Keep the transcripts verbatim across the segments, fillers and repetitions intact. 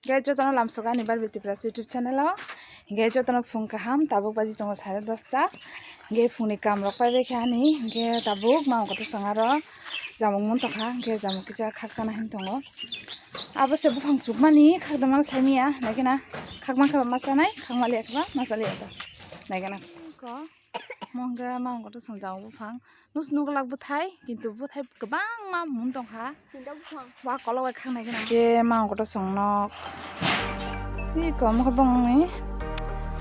Hingke jotono lamsogo ani Barbie Tripura YouTube channel o. Hingke jotono phung kaham, tabuk baji tongo sare dosta. Hingke phungni kam rok pai bai kha ani, hingke tabuk mama kotor song aro jamung mun tongkha, hingke jamung kisa khakchana hin tongo. Abo se buphang chukmani khakdamano saimiya, naikhe na khakman khaba ma chanai, khakmaliya khaba ma chaliya ta. Naikhe na. Ko, mo hingke mama kotor song jamung buphang. Nus nuglak bwthai, kintu bwthai kwbangma mun tongkha. Wa kolok bai khaknai gwnang. Khe mama kotor song nok. Iko mokhe bongni.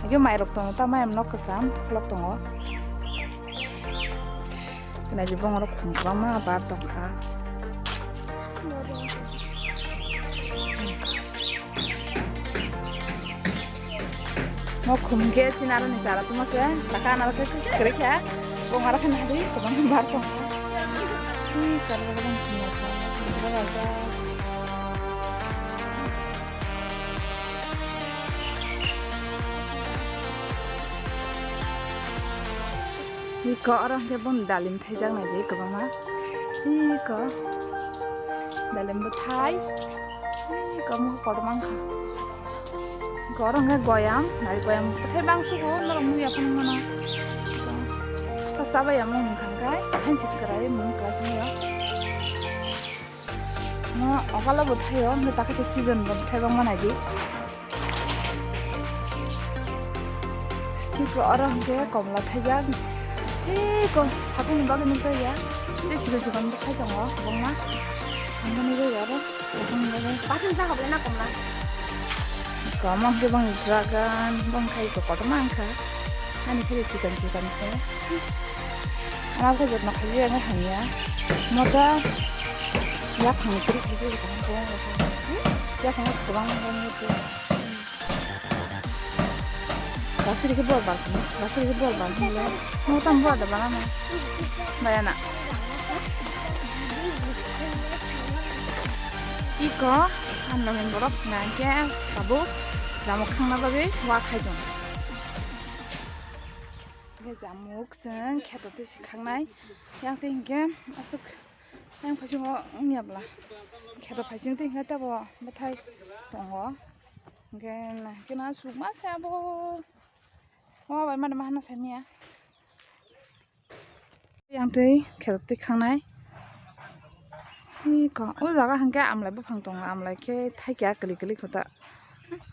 Age mairok tongo, ta mayam nok kwcham kolok tongo. Khnai di bongorok khum kwbangma bar tongkha. Mo khum khe chinaro ni sara tuma se, taka anaro khe kwrwi kha, bongaro khe nahdi kwbang bar tong. Hmm, karwi kwbang tuma kha, bwsajak. Iko oro hwnkhe boni dalim thaijak nai di kwbangma. Iko dalim bwthai. Iko mokhe kotorma wngkha. Iko oro hwnkhe goyam, nai goyam bwthai bangsugo norok nukya phano mano. Ta chabaiya mung wngkha hwnkhe, hansi kwrai mung kwlai phano. No okalo bwthaio, hwnkhe takhe season bo bwthai bangma nai di. Iko oro hwnkhe komla thaijak. Iko sakungni bagwi nukjak ya. Tei chikon chikon bwthai tongo kwbangma. Ang nukjak ya oro. Sakungni bagwi. Basing sa hablai na komla. Iko omo hwnkhe bangni dragon, bang khai iko kotorma wngkha. Ani khai chikon chikon se. Ano khe jotno khaijak ya hamya. Mota yaphang kri khaijak ya. Yaphang se kwbang. Basuri khe bor bar hwnwi, basuri khe bor bar hwnwi le. Mo tamo bor da bana na. Baya na. Iko, ang logen borok na khe tabuk jamuk khangna bagwi wa khai tong. Khe jamuk chwng kheto twi si khangnai. Yang twi hinkhe aswk yang phaisingo wngya bwla. Kheto phaising twi hinkhe tebo bwthai tongo. Hingke na, hingke na sukma se abo. O bai mani mahano saimiya. Yang twi kheto twi khangnai. Iko, o jaga hingke amlai buphang tongo, amlai khe thaikya kwlwi kwlwi kho ta.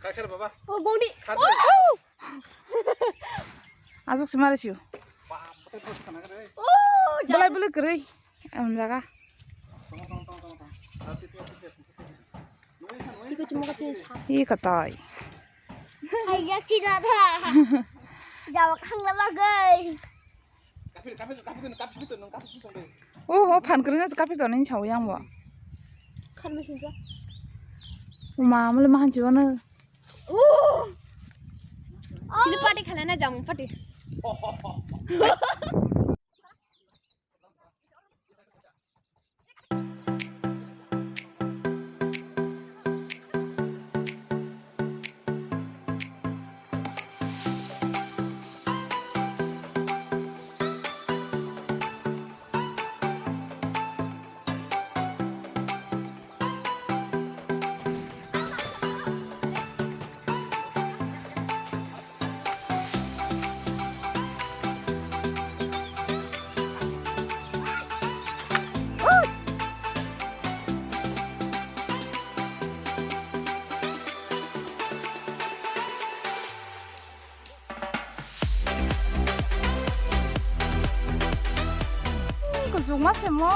Kha khe baba. O gongdi. Kha khe. Aswk se mari siyo. Bap, khe bos khana khe. O, belai belai kwrwi. Em jaga. Hi katai. Hai ya cina da. Jawab hang lagi. Oh, oh, phan kwrwino se kaphi tonwi sawi ang bo. Khan mesin sa. Uma, mole mahan chiwano. Oh. Ini party khalai na jam party. Kuchukma se mo.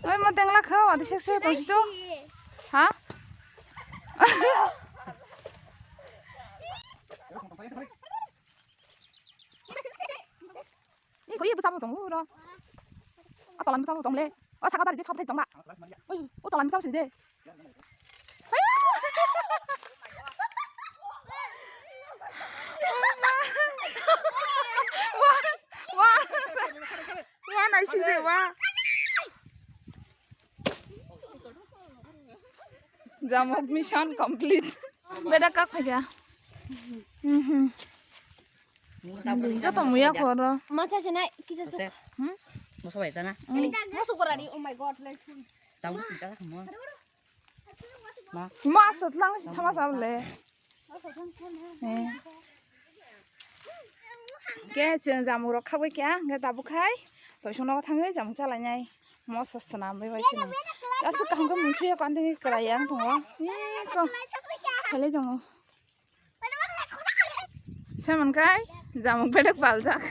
Oi mo tengla kho, adi se se tongsi tu. Ha? Ni koi bwsa bo tongo ro. A tolan bwsa bo tong le. O saka dari de sop thai tong ba. Oi, o tolan bwsa bo si de. Wa, wa, wa, nai si de wa. Jamok mission complete. Beda kak phaikha. Mhm. Joto muya khoro. Macha se nai kisa suk. Ase. Hmm? Moso bai sana. Hmm. Moso gorari, oh my God, like. Tamu si jala kamo. Mas to tlang si thama sa le. Eh. Ke chwng jamung rok khabwi kya, ke tabuk khai. Toisong nogo thangwi jamung chalainai. Moso swnam bai bai swnam. Aswk kaham khe mungsuya kandini kwlai yang tongo. Iko. Khalai tongo. Samon kai jamung bedek paljak.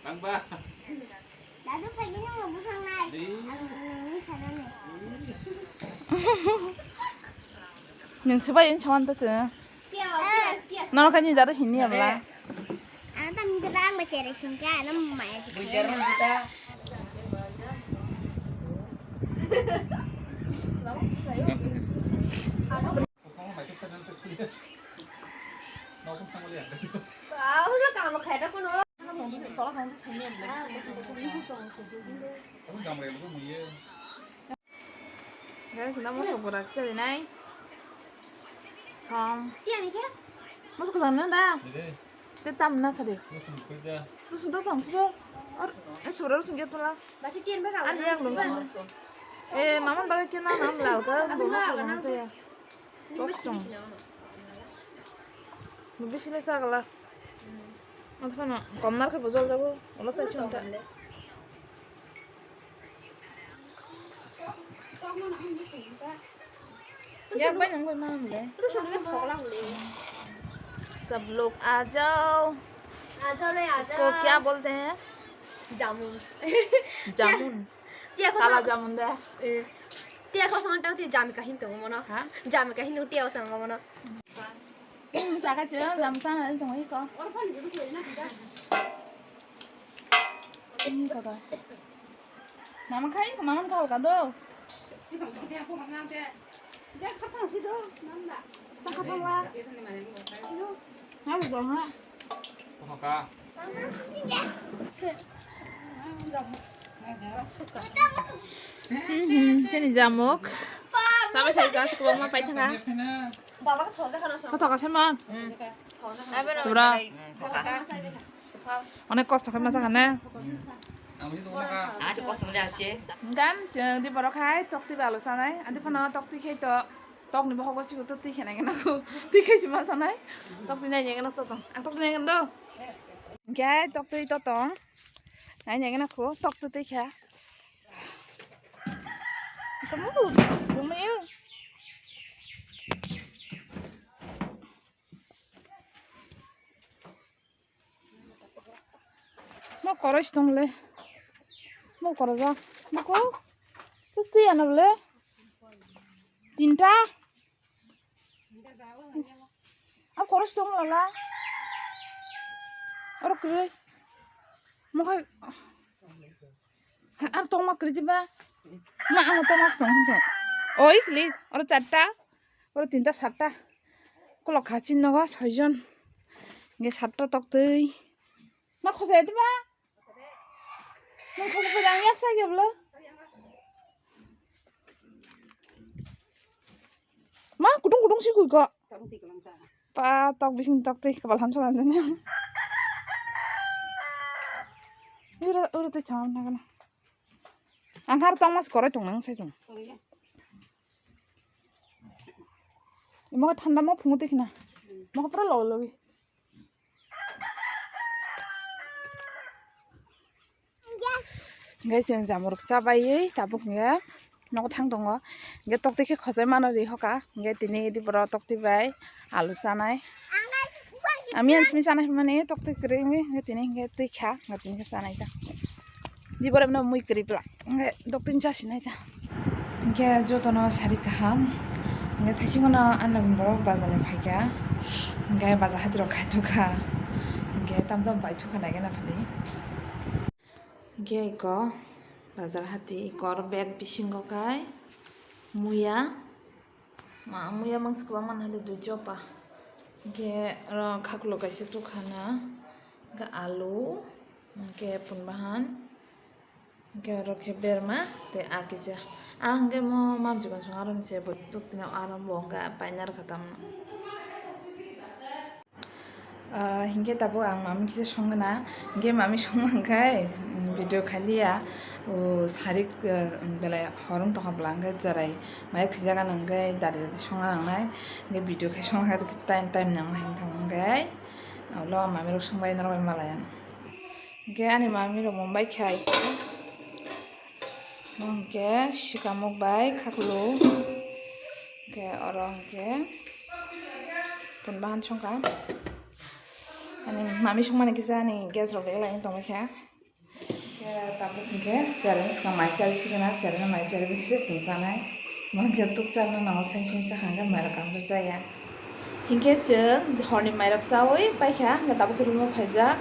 Tangba. Di. Nung subai yung chawan to se. Nono kani daro hini abla. Ano tam ni ba ang ba chere sung ka ano maya. Bujar mo ta. Guys, na mosok bwrak chalinai. Som. Mosok kwthang na da? Te tam na sadi. Rusung to tong sidi. Or, e, sura rusung ya tola. Ani yak lung sung. E, maman bagwi kena nam lau ka, bo mosok kwthang saya. Kok sung. Bisi le sagala. Atphano komnar khe bo jol jago. Ola chai sung ta. Yak bai nang bai manam le. सब लोग आ जाओ। आ जाओ रे, आ इसको जाओ। क्या बोलते हैं? जामुन। जामुन। Tiya ko kaala sa- jamun de. Eh. Tiya ko song tau tiya jami kahin tongo mono. Ha? Jami kahin no tiya ko song mono. Taka che jam sana hal tongo iko. Hmm, kotor. Mama khai ko mama ka halka do. Taka pala. Habu dong ha. Kono ka? Mhm, chini jamuk. Sabai sai gas ko ma pai thanga. Baba ka thoja kana sa. Ka thoka se man. Sura. Onek kosto khe masa kane. Ang si tong ka. Ah, si kosto le ase. Gam cheng di borok hai tok ti balo sanai. Adi phano tok ti khe to. Tokni bohogo sigo to twi khe nai gana ko. Twi khe si ma sanai. Tok twi nai gana to tong. Ang tok twi nai gana do. Hingke tok twi to tong. Nai nai gana ko tok twi twi kha. Kamu rumai. Mo koroi si tong le. Mo korojak. Mo ko. Terus tu ya na bole. Tinta. Ab koroi si tong lala. Oro kwrwi. Mo khai. Ar tongma kwrwi diba? Ma, amo tongma se tong hwn tong. Oi, kli, oro charta, oro tinta, sarta. Kolok kha chin nogo soijon. Hingke sarta toktwi. Ma khosai diba? Ma khosai diba? Ang yak sai keblo. Ma, kutung kutung si kui ko. Pa, tok bising tok twi kabal hamsa man dani. Ura, ura twi chamam na kana. Ang har tong mas koroi tong nang sai tong. Mo thanda mo phungu twi khna. Mo pura lo lo. Guys, yang jamurok chabai tabuk hingke nogo thang tongo. Hingke toktwi khe khosai mano ri hoka. Hingke tini di boro toktwi bai alu chanai. Ami ansimi chanai hwnmani toktwi kwrwi wngwi hingke tini hingke twi kha. Hingke tini khe chanai ta. Di boro no mui kwrwi bla. Hingke doktwi chasinai ta. Hingke jotono sari kaham. Hingke thaisingmano anlamin borok bazar ni phaikha. Hingke bazar hati rok khai thukha. Hingke tamjani bai thukha nai gana phani. Hingke eko bazar hati eko oro bag bisingo kai muya. Ma muya mangsa kwbangma nahale dui chopa. Hingke oro khaklok kaisa tukhana. Hingke alu. Hingke punbahan. Hingke oro khe berma tei a kisa. A hingke mo mamchikon song aroni se bo tuktino aro bo hingke paina rwkha tamno. Ah, hingke tabuk ang mami kisa songna, hingke mami songma hingke, mm, video khaliya, O sarik, eh, belai hor wng tongkha bwla, hwnkhe cherai mai khwijak gana hwnkhe dadi dadi songna nangnai, hwnkhe video khe songna khe time time nangnai, hwnkhe ulo mami rok songbai norok bai malai. Hwnkhe ani mami rok mumbai khai, hwnkhe sikamuk bai khaklu, hwnkhe oro hwnkhe pun bahan songkha. Ani mami songmani kisa ani gas rok degla tongkha. Khe tabuk hwnkhe chereng swkang mai chari sigwna, chereng mai chari bai khe chwng chanai. Mo hwnkhe tuk charno nango, saising chakha hwnkhe mairok kaham khe chaya. Hinkhe chwng horni mairok chaui paikha, hwnkhe tabuk khe room o phaijak.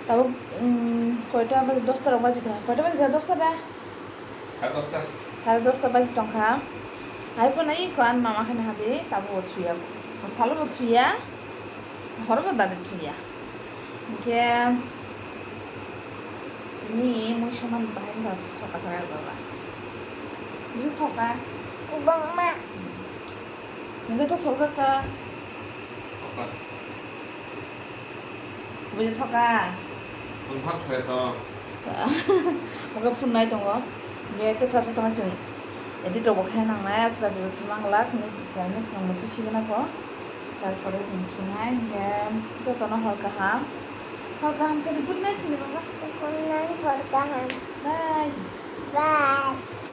Tabuk, um, koita baji, dosta rok baji kha. Koita baji kha, dosta da? Sare dosta. Sare dosta baji tongkha. Hai phano iko ani mama khe nahadi, tabuk bo thuya. Salo bo thuya. Horo bo dadi thuya. Hingke ni mui somani bahai no thoka sa baba. Bisi thoka. Bangma. Hingke to thokjak ka. Thoka. Bisi thoka. Phunphak khe to. Oke phun nai tongo. Hingke to sabse tongo chwng. Edit rok bo khe nangnai, aswk dadi rok thumang glak, hingke kwrwino swkang bo thusigwna bo. Tarpore chwng thungnai, hingke jotono hor kaham. Hor kaham sadi, good night hini baba. Good night, hor kaham. Bye. Bye.